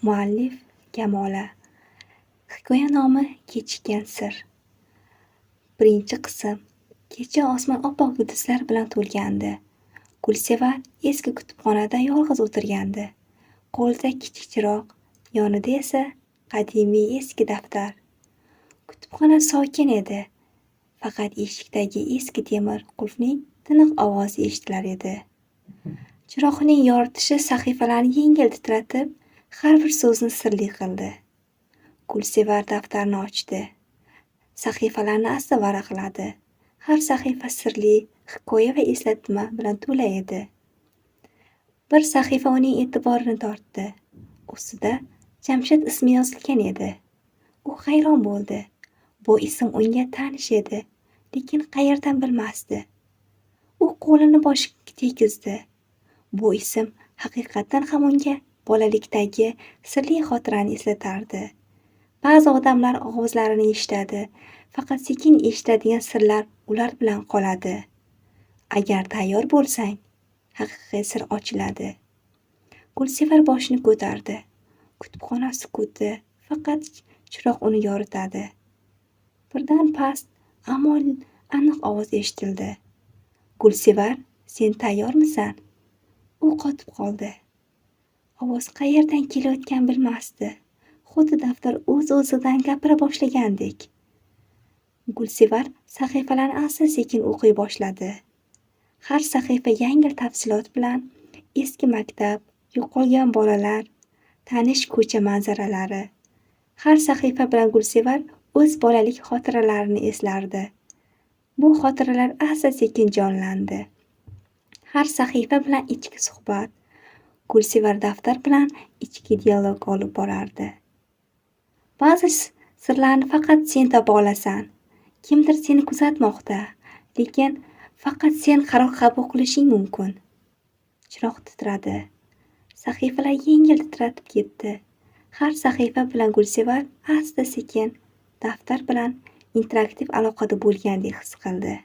Muallif Kamola. Hikoya nomi Kechikkan sir. Birinchi qism. Kecha osmon oppoq yulduzlar bilan to'lgandi. Gulsevar eski kutubxonada yolg'iz o'tirgandi. Qo'lida kichik chiroq, yonida esa qadimiy eski daftar. Kutubxona sokin edi. Faqat eshikdagi eski temir qulfning tiniq ovozi eshitilar edi. Chiroqning yoritishi sahifalarni yengil titratib, har bir so'zni sirli qildi. Gulsevar daftarni ochdi. Sahifalarni asta varaqladi. Har sahifa sirli hikoya va eslatma bilan to'la edi. Bir sahifa uning e'tiborini tortdi. Ustida Jamshid ismi yozilgan edi. U hayron bo'ldi. Bu ism unga tanish edi, lekin qayerdan bilmasdi. U qo'lini boshiga tegizdi. Bu ism haqiqatdan ham unga bolalikdagi sirli xotirani eslatardi. Ba'zi odamlar ovozlarini eshitadi, faqat sekin eshitiladigan sirlar ular bilan qoladi. Agar tayyor bo'lsang, haqiqiy sir ochiladi. Gulsevar boshini ko'tardi. Kutubxona sukuti, faqat chiroq uni yoritadi. Birdan past, ammo aniq ovoz eshitildi. Gulsevar, sen tayyormisan? U qotib qoldi. Ovoz qayerdan kelayotganini bilmasdi. Xuddi daftar o'z-o'zidan gapira boshlagandek. Gulsevar sahifalarni asta-sekin o'qiy boshladi. Har sahifa yangi tafsilot bilan eski maktab, yo'qolgan bolalar, tanish ko'cha manzaralari. Har sahifa bilan Gulsevar o'z bolalik xotiralarini eslardi. Bu xotiralar asta-sekin jonlandi. Har sahifa bilan ichki suhbat. Gulsevar daftar bilan ichki dialog olib borardi. Ba'zi sirlarni faqat sen topa olasan. Kimdir seni kuzatmoqda, lekin faqat sen qaror qabul qilishing mumkin. Chiroq titradi. Sahifalar yengil titratib ketdi. Har sahifa bilan Gulsevar asta-sekin daftar bilan interaktiv aloqada bo'lgandek his qildi.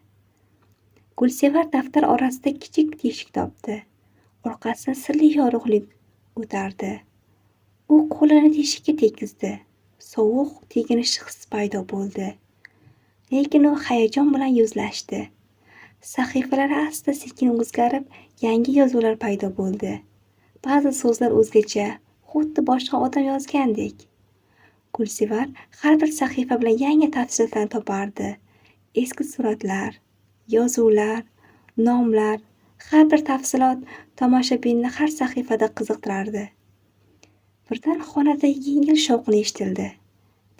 Gulsevar daftar orasida kichik teshik topdi. Orqasidan sirli yorug'lik o'tardi. U qo'lini teshikka tegizdi. Sovuq teginish hissi paydo bo'ldi. Lekin u hayajon bilan yuzlashdi. Sahifalar asta-sekin o'zgarib, yangi yozuvlar paydo bo'ldi. Ba'zi so'zlar o'zgacha, xuddi boshqa odam yozgandek. Gulsevar har bir sahifa bilan yangi tafsilotlarni topardi. Eski suratlar, yozuvlar, nomlar, har bir tafsilot tomoshabinni har sahifada qiziqtirardi. Birdan xonada yengil shovqin eshitildi.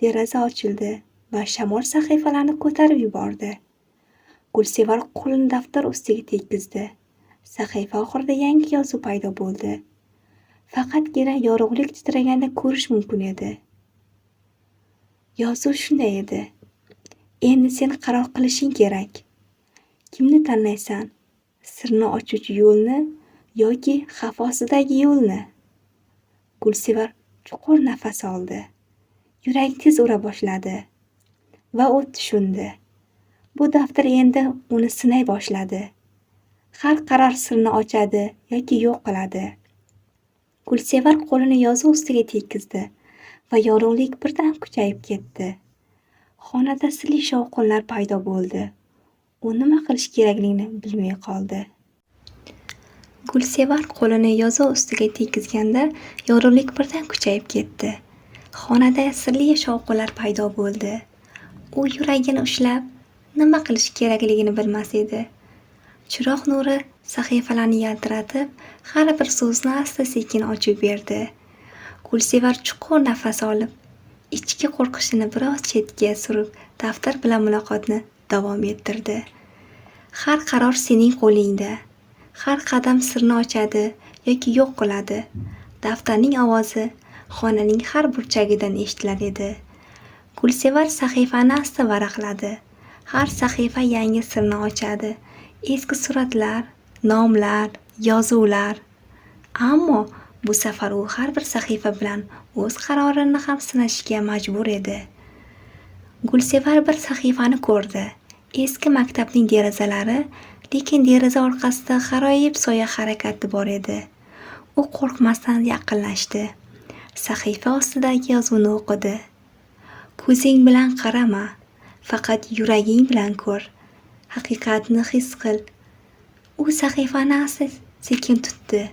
Deraza ochildi va shamol sahifalarni ko'tarib yubordi. Gulsevar qo'lini daftar ustiga tegizdi. Sahifa oxirida yangi yozuv paydo bo'ldi. Faqatgina yorug'lik titraganda ko'rish mumkin edi. Yozuv shunday edi: Endi sen qaror qilishing kerak. Kimni tanlaysan? Sirni ochuvchi yo'lni yoki xavf ostidagi yo'lni? Gulsevar chuqur nafas oldi. Yuragi tez ura boshladi va u tushundi. Bu daftar endi uni sinay boshladi. Har qaror sirni ochadi yoki yo'q qiladi. Gulsevar qo'lini yozuv ustiga tegizdi va yorug'lik birdan kuchayib ketdi. Xonada sirli shovqinlar paydo bo'ldi. U nima qilish kerakligini bilmay qoldi. Gulsevar qo'lini yozuv ustiga tegizganda yorug'lik birdan kuchayib ketdi. Xonada sirli shovqinlar paydo bo'ldi. U yuragini ushlab, nima qilish kerakligini bilmas edi. Chiroq nuri sahifalarni yaltiratib, har bir so'zni asta-sekin ochib berdi. Gulsevar chuqur nafas olib, ichki qo'rqishini biroz chetga surib, daftar bilan muloqotni davom ettirdi. Har qaror sening qo'lingda. Har qadam sirni ochadi yoki yo'q qiladi. Daftarning ovozi xonaning har burchagidan eshitilar edi. Gulsevar sahifani asta varaqladi. Har sahifa yangi sirni ochadi. Eski suratlar, nomlar, yozuvlar. Ammo bu safar u har bir sahifa bilan o'z qarorini ham sinashga majbur edi. Gulsevar bir sahifani ko'rdi. Eski maktabning derazalari, lekin deraza orqasida g'aroyib soya harakati bor edi. U qo'rqmasdan yaqinlashdi. Sahifa ostidagi yozuvni o'qidi. Ko'zing bilan qarama, faqat yuraging bilan ko'r. Haqiqatni his qil. U sahifani asta sekin tutdi.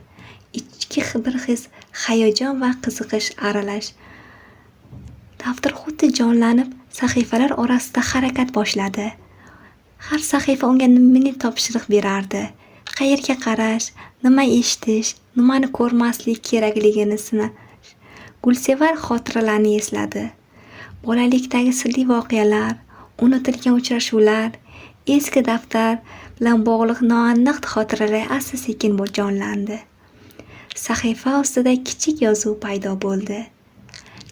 Ichki bir his, hayajon va qiziqish aralash. Daftar xuddi jonlanib, sahifalar orasida harakat boshladi. Har sahifa unga mini topshiriq berardi. Qayerga qarash, nima eshitish, nimani ko'rmaslik kerakligini sinash. Gulsevar xotiralarni esladi. Bolalikdagi sirli voqealar, unutilgan uchrashuvlar, eski daftar bilan bog'liq noaniq xotiralar asta-sekin jonlandi. Sahifa ostida kichik yozuv paydo bo'ldi.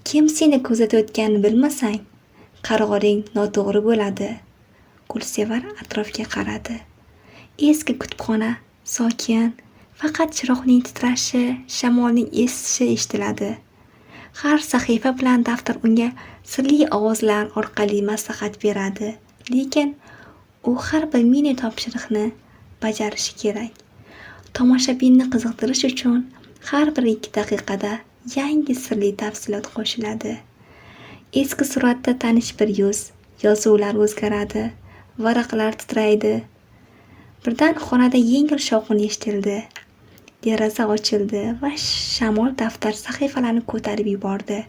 Kim seni kuzatayotganini bilmasang, qaroring noto'g'ri bo'ladi. Gulsevar atrofga qaradi. Eski kutubxona sokin, faqat chiroqning titrashi, shamolning esishi eshitiladi. Har sahifa bilan daftar unga sirli ovozlar orqali maslahat beradi. Lekin u har bir mini topshiriqni bajarishi kerak. Tomoshabinni qiziqtirish uchun har bir 2 daqiqada yangi sirli tafsilot qo'shiladi. Eski suratda tanish bir yuz, yozuvlar o'zgaradi, varaqlar titraydi. Birdan xonada yengil shovqin eshitildi. Deraza ochildi va shamol daftar sahifalarini ko'tarib yubordi.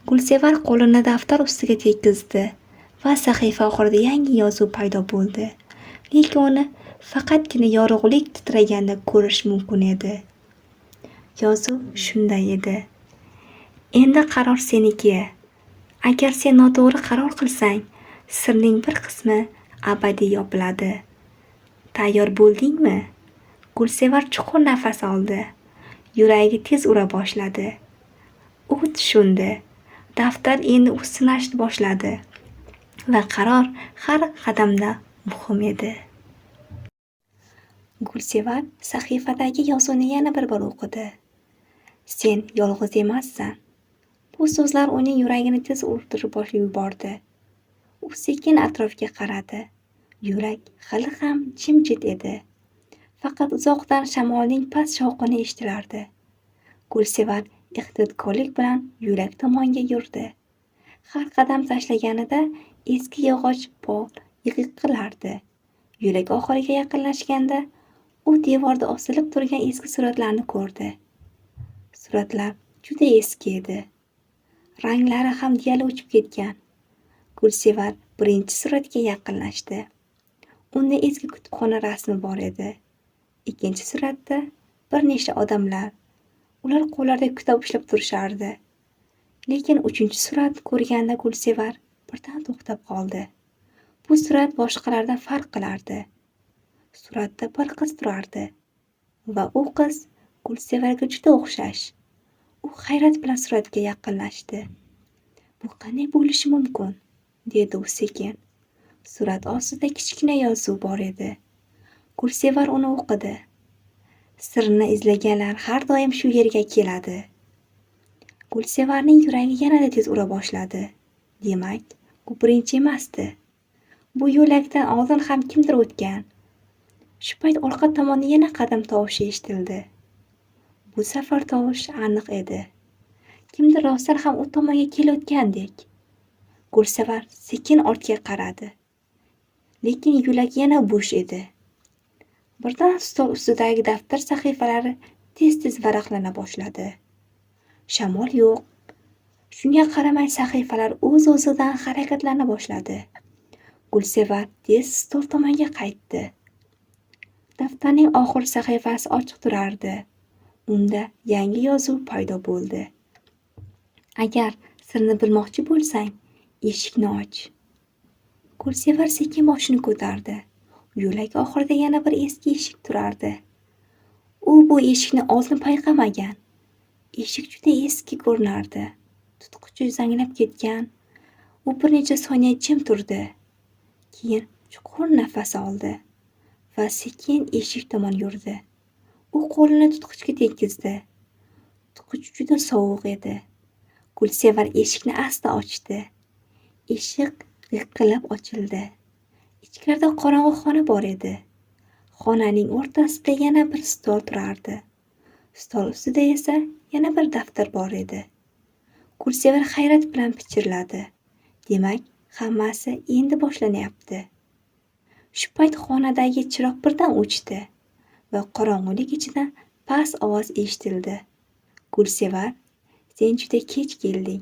Gulsevar qo'lini daftar ustiga tekkizdi va sahifa oxirida yangi yozuv paydo bo'ldi. Lekin uni faqatgina yorug'lik titraganda ko'rish mumkin edi. Yozuv shunday edi. Endi qaror seniki. Agar sen noto'g'ri qaror qilsang, sirning bir qismi abadiy yopiladi. Tayyor bo'ldingmi? Gulsevar chuqur nafas oldi. Yuragi tez ura boshladi. U tushundi. Daftar endi u sinashni boshladi va qaror har qadamda muhim edi. Gulsevar sahifadagi yozuvni yana bir bor o'qidi. Sen yolg'iz emassan. Bu so'zlar uning yuragini tez urdirib yubordi. U sekin atrofga qaradi. Yo'lak hali ham jimjit edi. Faqat uzoqdan shamolning past shovqini eshitilardi. Gulsevar ehtiyotkorlik bilan yo'lak tomonga yurdi. Har qadam tashlaganida eski yog'och pol yiqilardi. Yo'lak oxiriga yaqinlashganda u devorda osilib turgan eski suratlarni ko'rdi. Suratlar juda eski edi. Ranglari ham deyarli o'chib ketgan. Gulsevar birinchi suratga yaqinlashdi. Unda eski kutubxona rasmi bor edi. Ikkinchi suratda bir nechta odamlar, ular qo'llarida kitob ushlab turishardi. Lekin uchinchi suratni ko'rganda Gulsevar birdan to'xtab qoldi. Bu surat boshqalardan farq qilardi. Suratda bir qiz turardi va u qiz Gulsevarga juda o'xshash. U hayrat bilan suratga yaqinlashdi. Bu qanday bo'lishi mumkin? Dedi u sekin. Surat ostida kichkina yozuv bor edi. Gulsevar uni o'qidi. Sirni izlaganlar har doim shu yerga keladi. Gulsevarning yuragi yanada tez ura boshladi. Demak, u birinchi emasdi. Bu yo'lakdan oldin ham kimdir o'tgan. Shu payt orqa tomonda yana qadam tovushi eshitildi. Bu safar tovush aniq edi. Kimdir rostdan ham u tomonga kelayotgandek. Gulsevar sekin ortga qaradi. Lekin yo'lak yana bo'sh edi. Birdan stol ustidagi daftar sahifalari tez-tez varaqlana boshladi. Shamol yo'q. Shunga qaramay sahifalar o'z-o'zidan harakatlana boshladi. Gulsevar tez stol tomonga qaytdi. Daftarning oxirgi sahifasi ochiq turardi. Unda yangi yozuv paydo bo'ldi. Agar sirni bilmoqchi bo'lsang, eshikni och. Gulsevar sekin boshini ko'tardi. Yo'lak oxirida yana bir eski eshik turardi. U bu eshikni oldin payqamagan. Eshik juda eski ko'rinardi. Tutqichi zanglab ketgan. U bir necha soniya jim turdi. Keyin chuqur nafas oldi va sekin eshik tomon yurdi. U qo'lini tutqichga tekkizdi. Tutqich juda sovuq edi. Gulsevar eshikni asta ochdi. Eshik g'iyqillab ochildi. Ichkarida qorong'i xona bor edi. Xonaning o'rtasida yana bir stol turardi. Stol ustida esa yana bir daftar bor edi. Gulsevar hayrat bilan pichirladi. Demak, hammasi endi boshlanyapti. Shu payt xonadagi chiroq birdan o'chdi va qorong'ulik ichidan past ovoz eshitildi. Gulsevar, sen juda kech kelding.